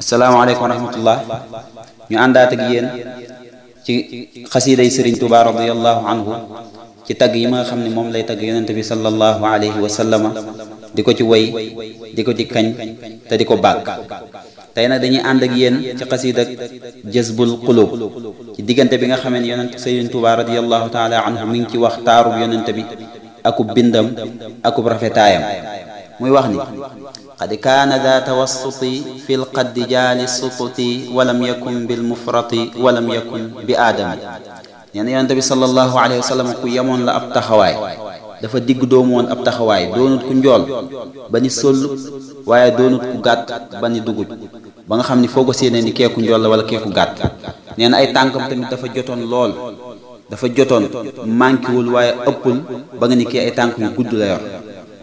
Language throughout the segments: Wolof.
asalaamaaleykum wa rahmatullah ñu àndaat ak yéen ci xasiiday sëriñ Tuubaa radiyallahu anhu ci tagg yi ma nga xam ne moom lay tagg yonent bi sallallahu alayhi wa sallama di ko ci woy di ko ci kañ te di ko bàkk tey nag dañuy ànd ak yéen ci xasiid ak jazbul qulub ci diggante bi nga xamee ne yonent sëriñ Tuubaa radiyallahu taala anhu mi ngi ci wax taarub yonent bi akub bindam akub rafetaayam muy wax ni qad kaana daa tawassuti fi lqaddi jaali sututi walam yakun bil mufrati walam yakun bi aadami nee na yonent bi sallallahu alayhi wa sallam ku yemoon la ab taxawaay dafa digg doomu woon ab taxawaay doonut ku njool ba ni soll waaye doonut ku gàtt ba ni duguj ba nga xam ni foo ko séenee ni keeku njool la wala keeku gàtt nee na ay tànkam tamit dafa jotoon lool dafa jotoon manquéwul waaye ëppul ba nga ni kii ay tànk yu gudd la yor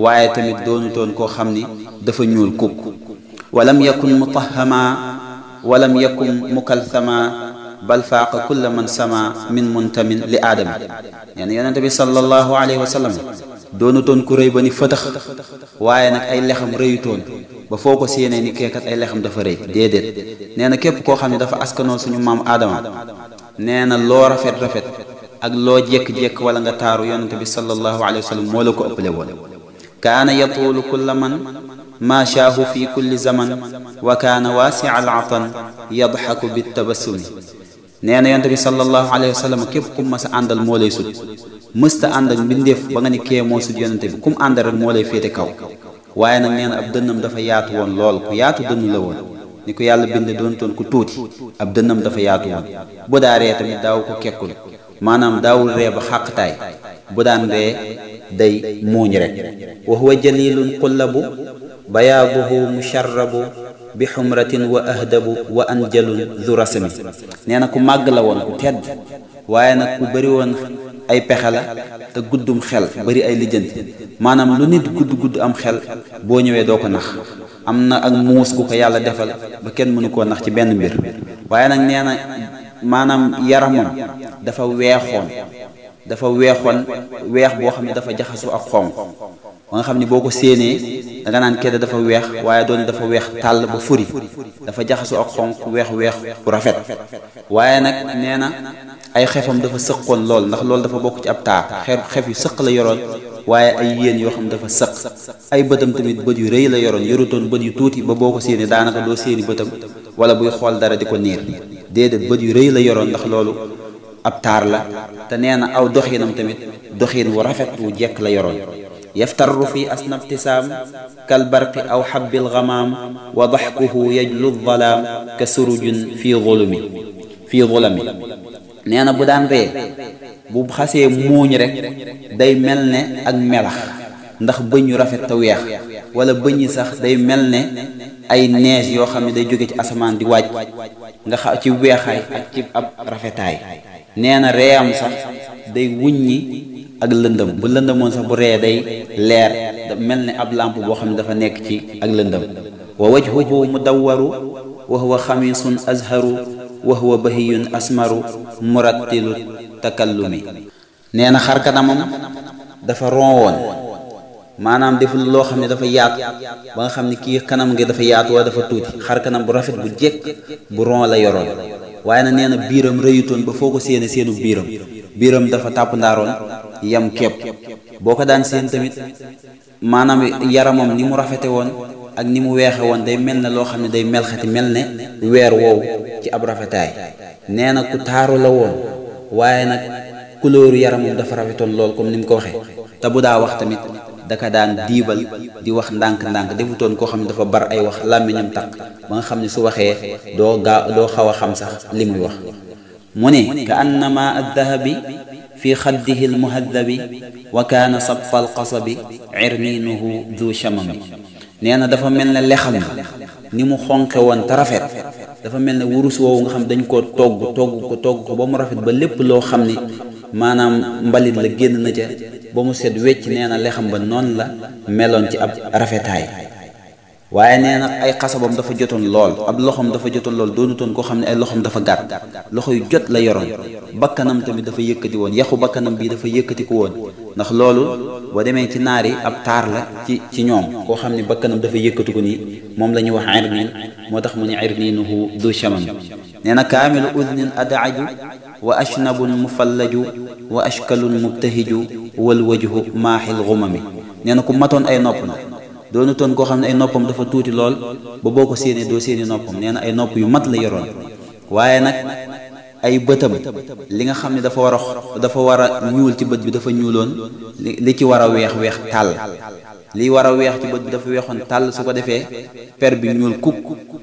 waaye tamit doonutoon koo xam ni dafa ñuul kukk walam yakun mutahama walam yakun mukalsama bal faaqa kulla man sama min muntamin li aadami nee na yonente bi sallallahu alayhi wa sallam doonutoon ku rëy ba ni fëtax waaye nag ay lexam rëyutoon ba foo ko séenee ni keekat ay lexam dafa rëy déedéet nee na képp koo xam ne dafa askanoo suñu maam aadama nee na loo rafet-rafet ak loo jekk-jekk wala nga taaru yonente bi sallallahu alayhi wa sallam moo la ko ëppale woon kaana yatuulu kulla man maashaahu fi kulli zaman wa kaana waasia al atan yadxaku bitabassumi nee na yonent bi sallallahu alayhi wa sallam képp kum mas a àndal moo lay sut mësta ànd ak mbindeef ba nga ni kee moo sut yonent bi kum àndal rek moo lay féete kaw waaye nag nee na ab dënnam dafa yaatu woon lool ku yaatu dënn la woon ni ko yàlla bind doontoon ku tuuti ab dënnam dafa yaatu woon bu daa ree tamit daaw ko kekkul maanaam daawul ree ba xàqtaay bu daan ree day muuñ rek wa huwa jalilun qullabu bayaaduhu musharrabu bi xumratin wa ahdabu wa anjalun du rasami nee na ku màgg la woon ku tedd waaye nag ku bëri woon ay pexe la te guddum xel bëri ay lijjanti maanaam lu nit gudd am xel boo ñëwee doo ko nax am na ak muus ku ko yàlla defal ba kenn mënu koo nax ci benn mbir waaye nag nee na maanaam yaramam dafa weexoon weex boo xam ne dafa jaxasoo ak xonq ba nga xam ni boo ko séenee danga naan kedda dafa weex waaye doon dafa weex tàll ba furi dafa jaxasoo ak xonq weex bu rafet waaye nag nee na ay xefam dafa sëqoon lool ndax loolu dafa bokk ci ab taar xef yu sëq la yoroon waaye ay yéen yoo xam ne dafa sëq ay bëtam tamit bët yu rëy la yoroon yorutoon bët yu tuuti ba boo ko séenee daanaka doo séeni bëtam wala buy xool dara di ko niir déedéet bët yu rëy la yoroon ndax loolu ab taar la te nee na aw doxinam tamit doxin wu rafet wu jekk la yoroon yaftarru fi asna ibtisaam kal barqi aw xabbil gamaam wa daxkuhu yajlu dhalaam ka surujun fii zulami nee na bu daan ree bu xasee muuñ rek day mel ne ak melax ndax bëñ yu rafet te weex wala bëñ yi sax day mel ne ay nees yoo xam ne day jóge ci asamaan di wàcc nga xam ci weexaay ak ci ab rafetaay nee na reeyam sax day wuññi ak lëndëm bu lëndëmoon sax bu ree day leer mel ne ab lampe boo xam ne dafa nekk ci ak lëndëm wa wajhuhu mudawwaru wa huwa xamisun azharu wa huwa bahiyun asmaru murattilu takallumi nee na xar kanamam dafa ron woon maanaam deful loo xam ne dafa yaatu ba nga xam ne kii kanam ngi dafa yaatu wala dafa tuuti xar kanam bu rafet bu jekk bu ron la yoroon waaye nag nee na biiram rëyutoon ba foo ko séene seenu biiram dafa tàpp ndaaroon yam képp boo ko daan seen tamit maanaam yaramam ni mu rafete woon ak ni mu weexe woon day mel ne loo xam ne day melxati mel ne weer woowu ci ab rafetaay nee na ku taaru la woon waaye nag couleur yaramam dafa rafetoon lool comme ni mu ko waxee te bu daa wax tamit daka daan diibal di wax ndànk-ndànk defutoon koo xam ne dafa bar ay wax làmmiñam taq ba nga xam ne su waxee doo xaw a xam sax li muy wax mu ne ka annama addahabi fi xaddihi almuhadabi wa kaana sabta alqasabi irniinuhu du chamami nee na dafa mel ne lexam ni mu xonqe woon te rafet dafa mel ne wurus woowu nga xam dañ koo togg ko ba mu rafet ba lépp loo xam ni maanaam mbalit la génn na ca ba mu set wecc nee na lexam ba noonu la meloon ci ab rafetaay waaye nee na ay xasabam dafa jotoon lool ab loxom dafa jotoon lool doonutoon koo xam ne ay loxom dafa gàtt loxo yu jot la yoroon bakkanam tamit dafa yëkkati woon yaxu bakkanam bii dafa yëkkati ko woon ndax loolu boo demee ci naar yi ab taar la ci ñoom koo xam ne bakkanam dafa yëkkatu ko nii moom la ñuy wax irnin moo tax mu ne irninuhu du chaman nee na kaamilu udnin adaaju wa ashnabun mufallaju wa ashkalun mubtahiju wal wajhu maaxil xumami nee na ku matoon ay nopp na doonu toon koo xam ne ay noppam dafa tuuti lool ba boo ko séenee doo séeni noppam nee na ay nopp yu mat la yoroon waaye nag ay bëtam li nga xam ne dafa war a ñuul ci bët bi dafa ñuuloon li ci war a weex tàll li war a weex ci bët bi dafa weexoon tàll su ko defee per bi ñuul kuk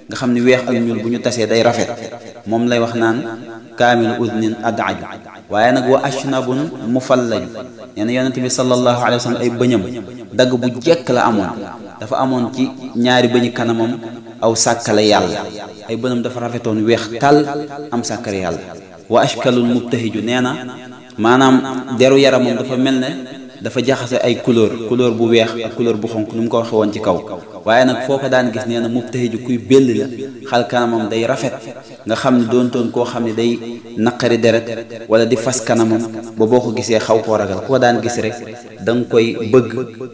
nga xam ne weex ak ñuul bu ñu tasee day rafet moom lay wax naan kaamilu udnin adaj waaye nag wa ashnabun mufallaju nee na yonente bi sallallahu alayhi wa sallam ay bëñam dagg bu jekk la amoon dafa amoon ci ñaari bëñi kanamam aw sàkkale yàlla ay bënam dafa rafetoon weex tàll am sàkkale yàlla wa ashkalul mubtahiju nee na maanaam deru yaramam dafa mel ne dafa jaxase ay couleur bu weex ak couleur bu xonk nu mu ko waxe woon ci kaw waaye nag foo ko daan gis nee na mubtahiju kuy belli la xal kanamam day rafet nga xam ne doontoon koo xam ne day naqari deret wala di fas kanamam ba boo ko gisee xaw koo ragal koo daan gis rek da nga koy bëgg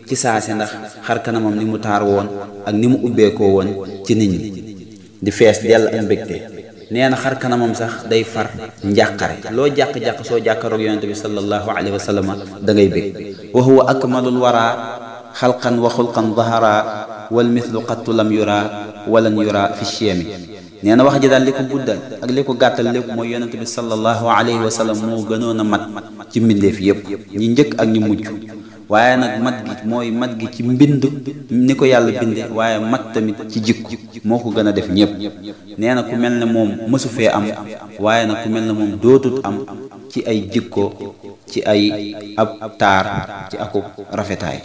ci saase ndax xar kanamam ni mu taar woon ak ni mu ubbeekoo woon ci nit ñi di fees dell ak mbégte nee na xar kanamam sax day far njàqare loo jàq-jàq soo jàkkaroog yonente bi sallallahu alayhi wa sallam da ngay bég wa huwa akmalul wara xalqan wa xulqan zahara wal mithlu qattu lam yura walan yura fi chemi nee na wax ji daal li ko guddal ak li ko gàttal lépp mooy yonente bi sallallahu alayhi wa sallam moo gënoon a mat ci mbindeef yépp ñi njëkk ak ñi mujj waaye nag mat gi mooy mat gi ci mbind ni ko yàlla binde waaye mat tamit ci jikko moo ko gën a def ñépp nee na ku mel ne moom mësu fee am waaye nag ku mel ne moom dootut am ci ay jikko ci ay ab taar ci akub rafetaay